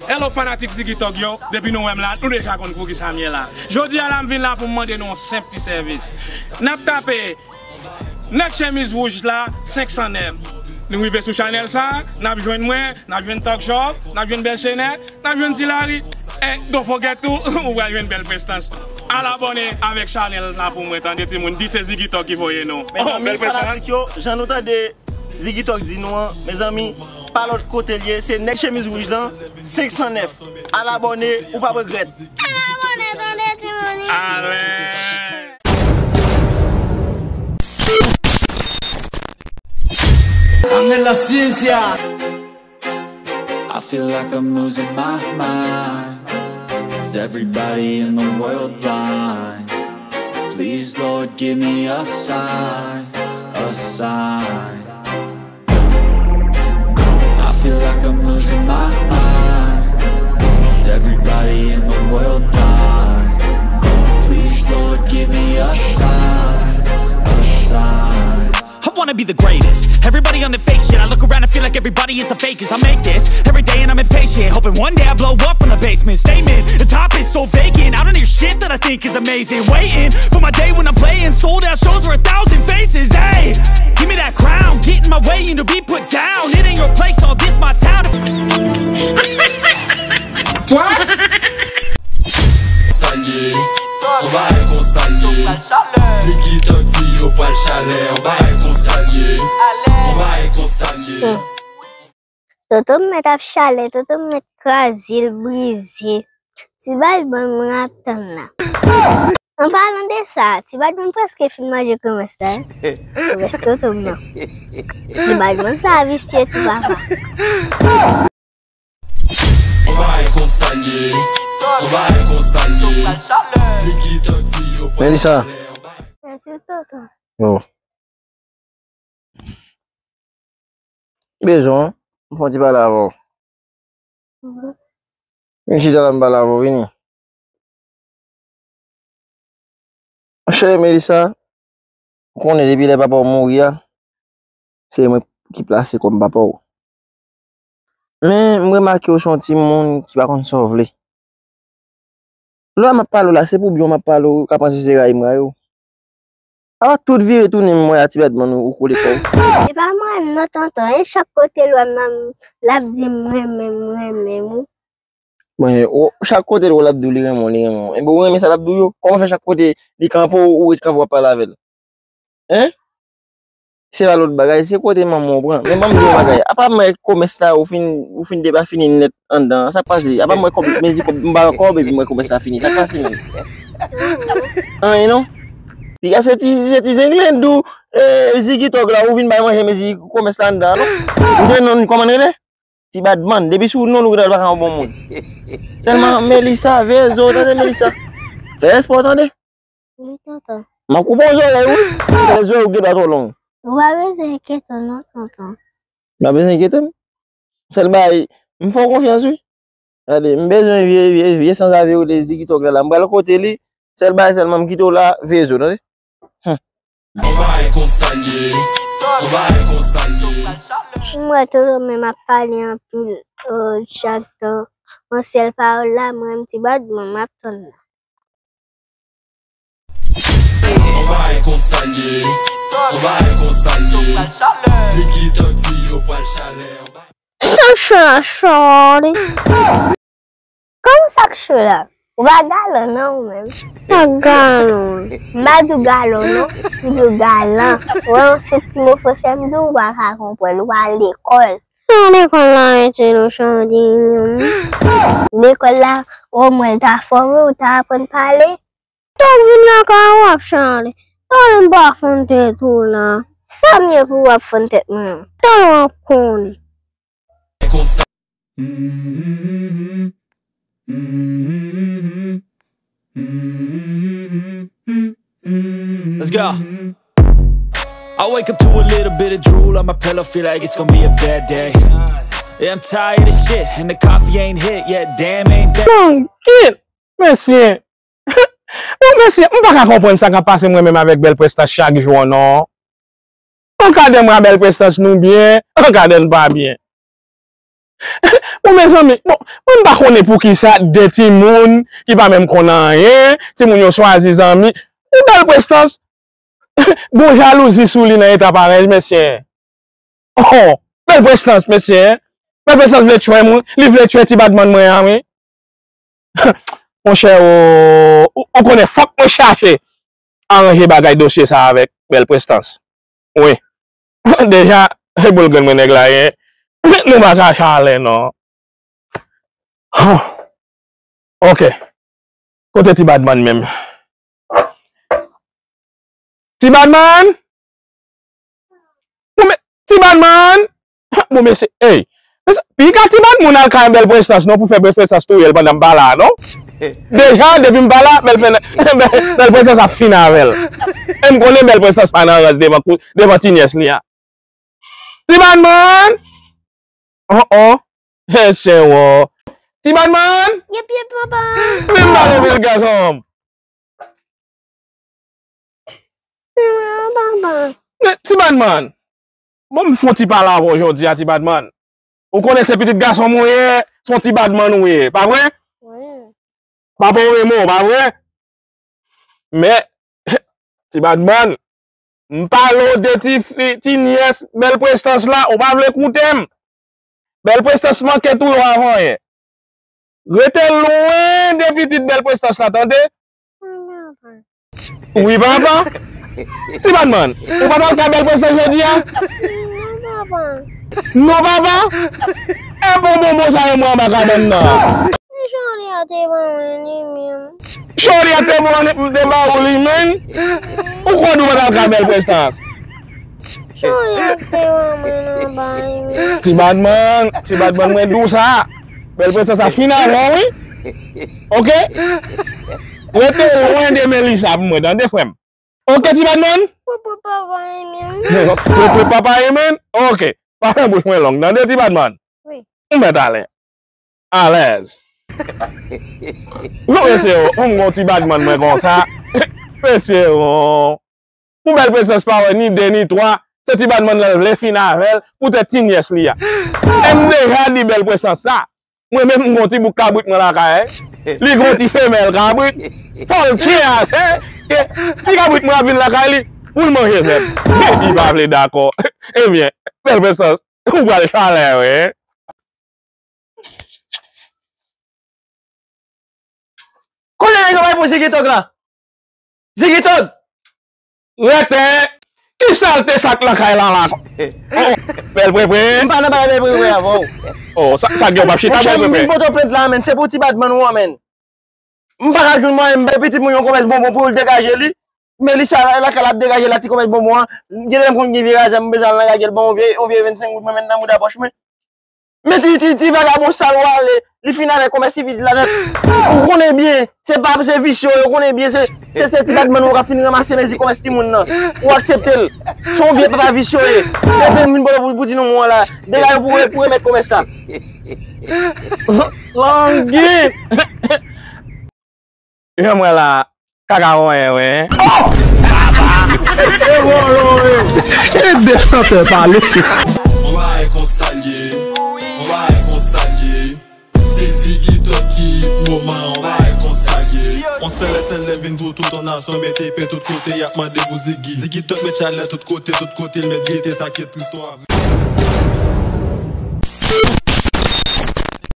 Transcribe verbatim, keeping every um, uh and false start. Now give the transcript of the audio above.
Hello fanatik Ziggy Thug yo, depi nou wè m la, nou deja konn poukisa m ye la. Jodi a la m vin la pou m mande nou yon senp ti sèvis. N ap tape nèg chemiz wouj la senk san nèf. Nou rive sou chanèl sa, n ap jwenn mwen, n ap jwenn Thug Shop, n ap jwenn Bèl Chenè, n ap jwenn Ti Lari. And don't forget tou, ou pral jwenn Bèl Prestans tou. Al abòne avèk chanèl la pou mwen, tande timoun, di se Ziggy Thug ki voye nou. Oh, Bèl Prestans. Mezanmi, fanatik yo, jan nou tande Ziggy Thug di nou an, mezanmi, pa lòt kote l ye, se nèg chemiz wouj lan, senk san nèf. Al abòne, ou p ap regrèt. Al abòne, tande timoun. Alè. Ande la ciencia. I feel like I'm losing my mind. Is everybody in the world blind? Please, Lord, give me a sign, a sign. I feel like I'm losing my mind. Is everybody in the world blind? Please, Lord, give me a sign, a sign. I wanna be the greatest. Everybody on the fake shit. I look around and feel like everybody is the fakest. I make this every day and I'm impatient. Hoping one day I blow up from the basement. Statement, the top is so vacant. I don't hear shit that I think is amazing. Waiting for my day when I'm playing sold out shows for a thousand faces. Hey, give me that crown. Get in my way and to be put down. It ain't your place, all this my town. What? Salye, on bagay kon salye. Ziggy Thug di yo pral chalè, on bagay kon salye. On bagay kon salye. Hmm. Toto m mèt ap chalè, toto m mèt kraze l, brize. Ti badman mwen ap tann la. An palan de sa, ti badman prèske fin manje kremès la, wi. Kremès toto m nan. Ti badman sa visye tou, papa. On bagay kon salye, on bagay kon salye. Ziggy Thug di yo pral chalè. Melissa. Mèsi, tonton. Yo. Bezwen, m fè yon ti pale avè w. Mhm. Vin chita la, m pale avè w, vini. Monchè Melissa, ou konnen depi lè papa w mouri a, se mwen ki plase kòm papa w. Men, m remake w se yon timoun ki pa konn sa w vle. Lè m ap pale w la, se pou byen w m ap pale w, ou ka panse se rayi m rayi w. Apa tout vire tounen m wè a ti badman ou, ou kole kò w. Se pa mwen non tonton, e chak kote l wè m nan, l ap di m renmen m, renmen m, wi. Bon, o, chak kote l wè l ap di w li renmen w, li renmen w. Enben, ou renmen sa l ap di w yo? Kòman fè chak kote li kanpe w, ou ret kanpe w ap pale avè l? Hein? Se pa lòt bagay, se kote manman w pran. Men ban m di w yon bagay. Apa mwen komès la, ou fin, ou fin depafini nèt anndan an. Sa k pase? Apa mwen kòb, mezi kòb, m ba kòb epi mwen komès la fini. Sa k pase menm? Anyen non. Piga se ti, se ti zenglen dou, eh, Ziggy Thug la, ou vin bay manje mezi komès la anndan an non. Ou te non, kòman n rele? Ti badman, depi sou non nou gentan pa ka yon bon moun. Sèlman Melissa, veye zo, tande Melissa. Fè espò, tande. Wi, tonton. M ap koupe yon zòrèy, wi. Fè zòrèy ou gentan twò long. Ou pa bezwen enkyete w non, tonton. M pa bezwen enkyete m. Sèl bagay, m fè w konfyans, wi. Gade, m bezwen vye, vye, vye sanzave yo de Ziggy Thug la, la. M pral kote li. Sèl bagay sèlman, m kite w la, veye zo, tande. Hum. On bagay konsa l ye, on bagay konsa l ye. M wè tonton menm ap pale anpil, oh, chak tan. Yon sèl pawòl la, mwen menm ti badman, m ap tann la. On bagay konsa l ye, on bagay konsa l ye. Ziggy Thug di yo pral chalè. Sa k cho la, chòri? Kòman sa k cho la? Ou pa galan non ou menm. Pa galan. M pa di w galan non, m di w galan. Ou wè yon senp ti mo fransè m di w, ou pa ka konprann, ou pa lekòl. Sa lekòl la itil ou, Chandini? Lekòl la, omwen l ta fòme w, ta aprann pale. Tonton vin lakay ou ap chale. Tande m pa fann tèt ou la. Sa m ye pou w ap fann tèt mwen an? Tande w ap konnen. Let's go. I wake up to a little bit of drool on my pillow, feel like it's gonna be a bad day. Yeah, I'm tired of shit, and the coffee ain't hit yet, damn, ain't that. Mon Dieu! Mesye! Bon, mesye, m pa ka konprann sa k ap pase mwen menm avèk Bèl Prestans chak jou an, non. Ankadè mwen a Bèl Prestans nou byen, ankadè n pa byen. Bon, mezanmi, bon, mwen m pa konnen poukisa de timoun ki pa menm konn anyen, timoun yo chwazi zanmi. Yon bèl prestans. Gon jalouzi sou li nan eta parèy, mesye. Oh, bèl prestans, mesye. Bèl prestans vle tchwe moun, li vle tchwe ti badman mwen an, wi. Monchè, ou, ou, ou konnen fòk mwen chache aranje bagay dosye sa avèk bèl prestans. Wi. Deja, e boul grenn mwen nèg la ye. Nou pa ka chalè non. Huh. Ok. Kote ti badman menm? Ti badman? Bon, men, ti badman! Bon, mesye, ey! Piga ti badman al kay bèl prestans non pou fè bèl prestans touye l pandan m pa la non. Deja, depi m pa la, bèl, bèl prestans ap fin avè l. E m konnen bèl prestans pa nan rans devan, devan ti nyès li a. Ti badman! Oh, oh. He, chen wo. Ti badman! Yep, yep, papa. Vin pale vin gason. Papa. Men, ti badman. Bon, m fon ti pale avè w jodi a, ti badman. Ou konnen se pitit gason m ou ye, se yon ti badman ou ye, pa vre? Wi. Papa w renmen w, pa vre? Men, ti badman, m pale w de ti fi, ti nyès bèl prestans la, ou pa vle koute m. Bèl prestans manke touye w avan yè. Rete lwen de pitit bèl prestans la, tande? Wi, papa. Ti badman, ou pa t al kay bèl prestans jodi a? Non, papa. E bon bonbon sa yo mwen anba kabann nan. Chòlè a te ban mwen li menm. Chòlè a te ban, te ba ou li menm. Ou kwè nou pa t al kay bèl prestans? Chòlè a te ban mwen anba li menm. Ti badman, ti badman mwen di w sa. Bèl prestans sa fin avè w, wi. Ok? Rete lwen de Melissa pou mwen, tande, frè m? Ok, ti badman? Popo papa e menm. Popo papa e menm? Ok. Pa fè bouch mwen long, tande, ti badman? Wi. Ou mèt ale. Alèz. Non, mesye, ou m gon ti badman mwen konsa. Mesye, ou. Pou bèl prestans pa wè ni de ni twa, se ti badman nan l vle fin avè l, poutèt ti nyès li a. E m deja di bèl prestans sa. Mwen menm m gon ti bouk kabrit mwen lakay, li gon ti femèl kabrit, fò l tcheyase, ti kabrit mwen ap vin lakay li, pou l manje zèb. Li pa vle dakò. Ebyen, bèl prestans, ou pral chalè, wi. Kote nèg yo bay pou Ziggy Thug la? Ziggy Thug! Rete! Ki salte sa k lakay la la? Oh, oh, bèl prepre. M pa nan bagay bèl prepre avè w. Oh, sa, sa gen w p ap chita bèl prepre. Monchè, m vin pote w plent la, menn. Se pou ti badman ou an, menn. M pa ka jwenn mwayen m bay pitit mwen yon konmès bonbon pou l degaje li. Melissa lakay la ap degaje la ti konmès bonbon an. Gen lè m konn gen vye razè, m bezwen al nan gagè l ban yon vye, yon vye vennsenk goud mwen menm nan mouda pòch mwen. Men ti, ti, ti vagabon sal ou ale, li fin avèk konmès ti pitit la nèt. Ou konnen byen, se pa, se visye, ou konnen byen, se, se, se ti badman ou k ap fin ranmase mezi konmès timoun nan. Ou aksepte l. Se yon vye papa visye ou ye. Epi m vin pote pou, pou di nou mwen la. Degaje pou, pou remèt konmès la. Langi! Jan m wè la, kaka wonyen, wi. E vòlò, wi. E de chantè pale. On bagay konsa l ye. On bagay konsa l ye. Se Ziggy Thug ki hit moman, on bagay konsa l ye. On sèl, sèl lè vin pou tout on nasyon mete pye tout kote, y ap mande pou Ziggy. Ziggy Thug met chalè tout kote, tout kote, l met gete, sa ki tris twa.